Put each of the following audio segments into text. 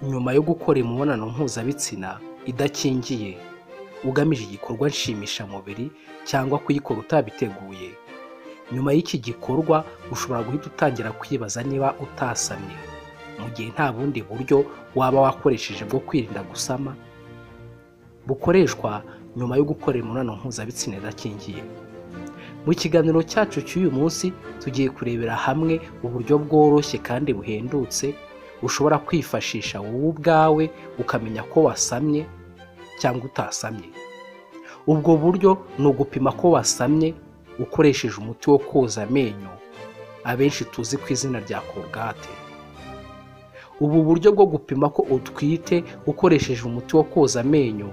Nyuma yo gukora imibonano mpuzabitsina idakingiye ugamije igikorwa nshimishamubiri cyangwa kuyikora utabiteguye, nyuma y'iki gikorwa ushobora guhita utangira kwibaza niba utasamye, mu gihe nta bundi buryo waba wakoresheje bwo kwirinda gusama bukoreshwa nyuma yo gukora imibonano mpuzabitsina idakingiye. Mu kiganiro cyacu cy'uyu munsi tugiye kurebera hamwe uburyo bworoshye kandi buhendutse ushobora kwifashisha wowe ubwawe ukamenya ko wasamye cyangwa utasamye. Ubwo buryo ni ugupima ko wasamye ukoresheje umuti wo koza amenyo abenshi tuzi ku izina rya Colgate. Ubu buryo bwo gupima ko utwite ukoresheje umuti wo koza amenyo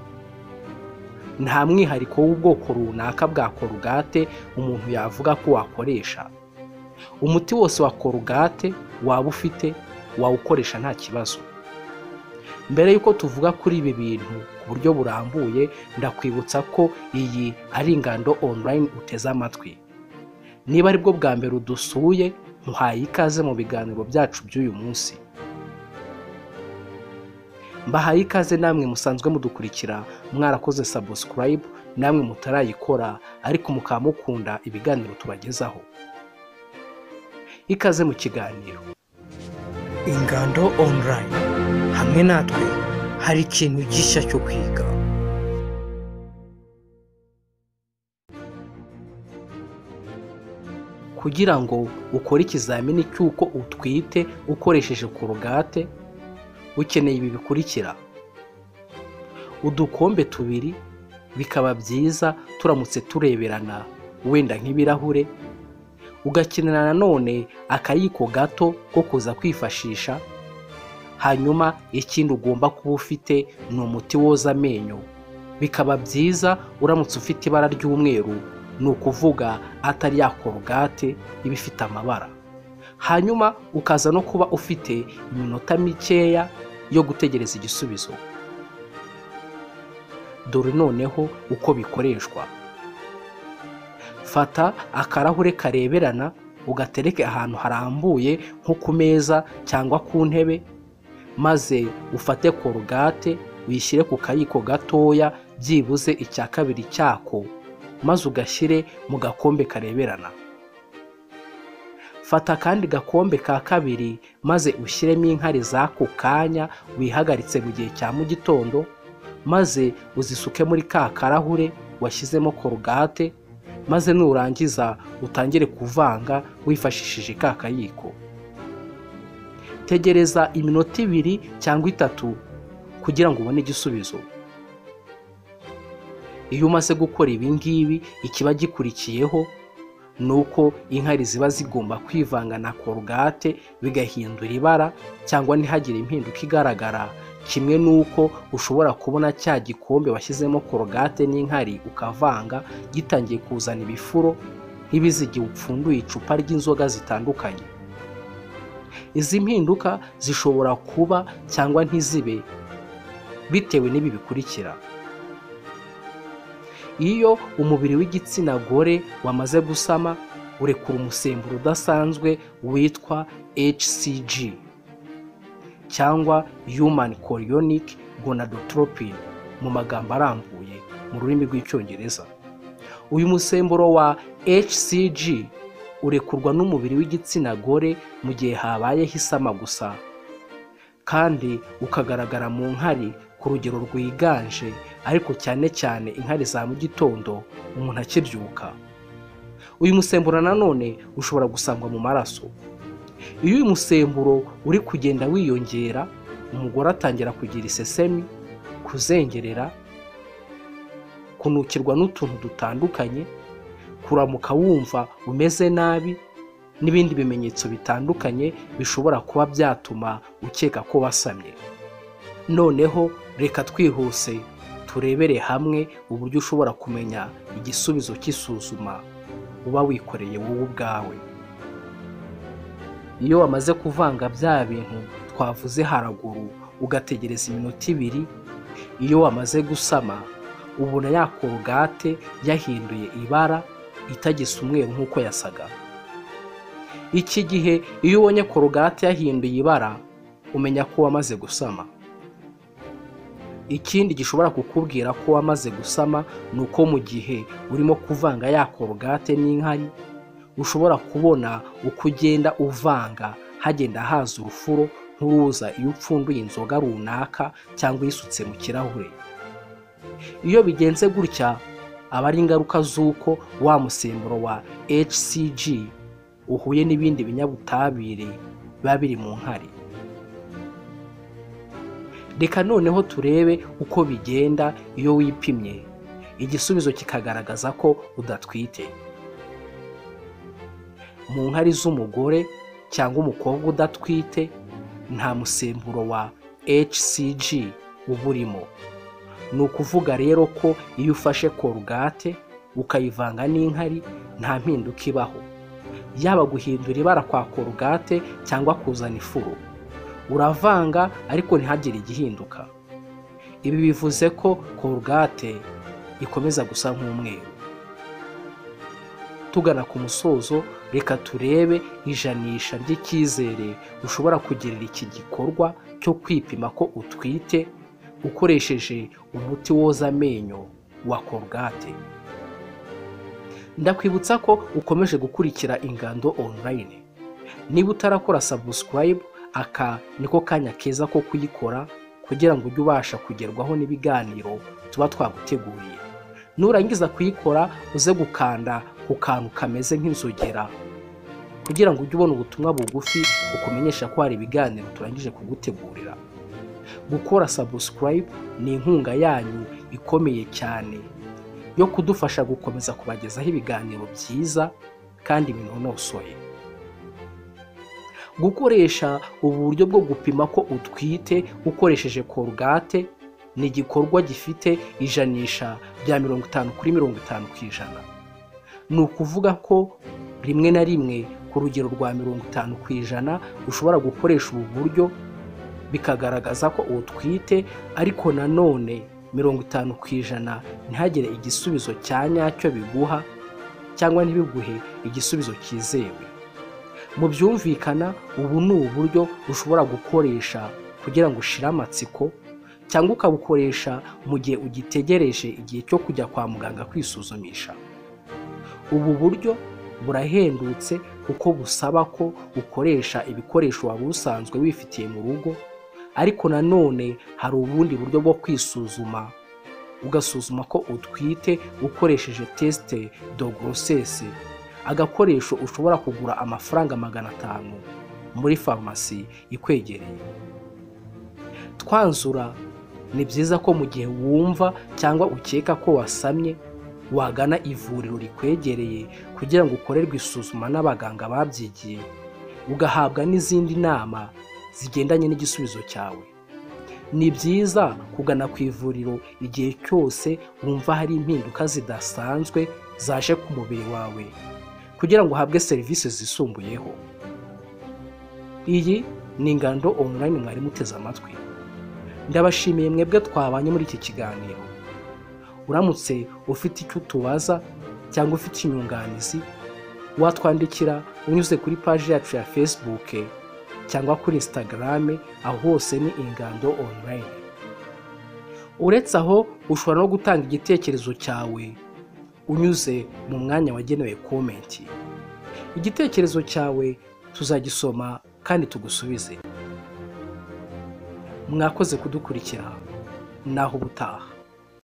nta mwihariko w'ubwoko runaka bwa Colgate umuntu yavuga ko wakoresha. Umuti wose wa Colgate waba ufite wawukoresha nta kibazo. Mbere y'uko tuvuga kuri ibi bintu ku buryo burambuye, ndakwibutsa ko iyi ari Ingando Online uteze amatwi. Niba aribwo bwa mbere udusuye, nkuhaye ikaze mu biganiro byacu by'uyu munsi. Mbahaye ikaze namwe musanzwe mudukurikira, mwarakoze subscribe, namwe mutarayikora ariko mukaba mukunda ibiganiro tubagezaho. Ikaze mu kiganiro Ingando Online. Hamwe natwe hari ikintu gishya cyo kwiga. Kugira ngo ukore ikizamini cy'uko utwite ukoresheje Colgate, ukeneye ibi bikurikira: udukombe tubiri, bikaba byiza turamutse tureberana wenda nk'ibirahure. Ugakenera nanone akayiko gato ko kuza kwifashisha. Hanyuma ikindi ugomba kuba ufite ni umuti woza amenyo, bikaba byiza uramutse ufite ibara ry'umweru, ni ukuvuga atari ya Colgate iba ifite amabara. Hanyuma ukaza no kuba ufite iminota mikeya yo gutegereza igisubizo. Dore noneho uko bikoreshwa. Fata akarahure kareberana ugatereke ahantu harambuye nko ku meza cyangwa ku ntebe, maze ufate Colgate uyishyire ku kayiko gatoya byibuze icya kabiri cyako, maze ugashyire mu gakombe kareberana. Fata kandi gakombe ka kabiri maze ushyiremo inkari z'ako kanya wihagaritse mu gihe cya mu gitondo, maze uzisuke muri ka karahure washyizemo Colgate, maze nurangiza utangire kuvanga wifashishije ka kayiko. Tegereza iminota 2 cyangwa 3 kugira ngo ubone igisubizo. Iyo umaze gukora ibi ngibi, ikiba gikurikiyeho ni uko inkari ziba zigomba kwivanga na Colgate bigahindura ibara cyangwa ntihagire impinduka igaragara, kimwe n'uko ushobora kubona cya gikombe washyizemo Colgate n'inkari ukavanga gitangiye kuzana ibifuro nk'ibizigihe upfunduye icupa ry'inzoga zitandukanye. Izi mpinduka zishobora kuba cyangwa ntizibe bitewe n'ibi bikurikira. Iyo umubiri w'igitsina gore wamaze gusama, urekura umusemburo udasanzwe witwa HCG cyangwa Human Chorionic Gonadotropin mu magambo arambuye mu rurimi rw'Icyongereza. Uyu musemburo wa HCG urekurwa n'umubiri w'igitsina gore mu gihe habayeho isama gusa, kandi ukagaragara mu nkari ku rugero rwiganje, ariko cyane cyane inkari za mu gitondo umuntu akibyuka. Uyu musemburo nanone ushobora gusangwa mu maraso. Iyo uyu musemburo uri kugenda wiyongera, umugore atangira kugira isesemi, kuzengerera, kunukirwa n'utuntu dutandukanye, kuramuka wumva umeze nabi, n'ibindi bimenyetso bitandukanye bishobora kuba byatuma ukeka ko wasamye. Noneho reka twihuse turebere hamwe uburyo ushobora kumenya igisubizo cy'isuzuma uba wikoreye wowe ubwawe. Iyo wamaze kuvanga bya bintu twavuze haraguru ugategereza iminota 2, iyo wamaze gusama ubona ya Colgate yahinduye ibara itagisa umweru nk'uko yasaga. Iki gihe iyo ubonye Colgate yahinduye ibara, umenya ko wamaze gusama. Ikindi gishobora kukubwira ko wamaze gusama ni uko mu gihe urimo kuvanga ya Colgate n'inkari, ushobora kubona uko ugenda uvanga hagenda haza urufuro nk'uruza iyo upfunduye inzoga runaka cyangwa uyisutse mu kirahure. Iyo bigenze gutya aba ari ingaruka z'uko wa musemburo wa HCG uhuye n'ibindi binyabutabire biba biri mu nkari. Reka noneho turebe uko bigenda iyo wipimye, igisubizo kikagaragaza ko udatwite. Mu nkari z'umugore cyangwa umukobwa udatwite nta musemburo wa HCG uba urimo. Ni ukuvuga rero ko iyo ufashe Colgate ukayivanga n'inkari nta mpinduka ibaho, yaba guhindura ibara kwa Colgate cyangwa kuzana ifuro. Uravanga ariko ntihagire igihinduka. Ibi bivuze ko Colgate ikomeza gusa nk'umweru. Tugana ku musozo, reka turebe ijanisha ry'icyizere ushobora kugirira iki gikorwa cyo kwipima ko utwite ukoresheje umuti woza amenyo wa Colgate. Ndakwibutsa ko ukomeje gukurikira Ingando Online. Niba utarakora subscribe, aka niko kanya keza ko kuyikora kugira ngo ujye ubasha kugerwaho n'ibiganiro tuba twaguteguriye. Nurangiza kuyikora uze gukanda ku kantu kameze nk'inzogera kugira ngo ujye ubona ubutumwa bugufi bukumenyesha ko hari ibiganiro turangije kugutegurira. Gukora subscribe ni inkunga yanyu ikomeye cyane yo kudufasha gukomeza kubagezaho ibiganiro byiza kandi binonosoye. Gukoresha ubu buryo bwo gupima ko utwite ukoresheje Colgate ni igikorwa gifite ijanisha rya 50 kuri 50%. Ni ukuvuga ko rimwe na rimwe ku rugero rwa 50% ushobora gukoresha ubu buryo bikagaragaza ko utwite, ariko nanone 50% ntihagire igisubizo cya nyacyo biguha cyangwa ntibiguhe igisubizo cyizewe. Mu byumvikana, ubu ni uburyo ushobora gukoresha kugira ngo ushire amatsiko, cyangwa ukabukoresha mu gihe ugitegereje igihe cyo kujya kwa muganga kwisuzumisha. Ubu buryo burahendutse kuko busaba ko ukoresha ibikoresho waba usanzwe wifitiye mu rugo, ariko nanone hari ubundi buryo bwo kwisuzuma, ugasuzuma ko utwite ukoresheje test de grossesse, agakoresho ushobora kugura amafaranga 500 muri farumasi ikwegereye. Twanzura, ni byiza ko mu gihe wumva cyangwa ukeka ko wasamye wagana ivuriro rikwegereye kugira ngo ukorerwe isuzuma n'abaganga babyigiye, ugahabwa n'izindi nama zigendanye n'igisubizo cyawe. Ni byiza kugana ku ivuriro igihe cyose wumva hari impinduka zidasanzwe zaje ku mubiri wawe kugira ngo uhabwe serivisi zisumbuyeho. Iyi ni Ingando Online mwari muteze amatwi. Ndabashimiye mwebwe twabanye muri iki kiganiro. Uramutse ufite icyo utubaza cyangwa ufite inyunganizi, watwandikira unyuze kuri paji yacu ya Facebook cyangwa kuri Instagram, aho hose ni Ingando Online. Uretse aho, ushobora no gutanga igitekerezo cyawe unyuze mu mwanya wagenewe comment. Igitekerezo cyawe tuzagisoma kandi tugusubize. Mwakoze kudukurikira, naho ubutaha.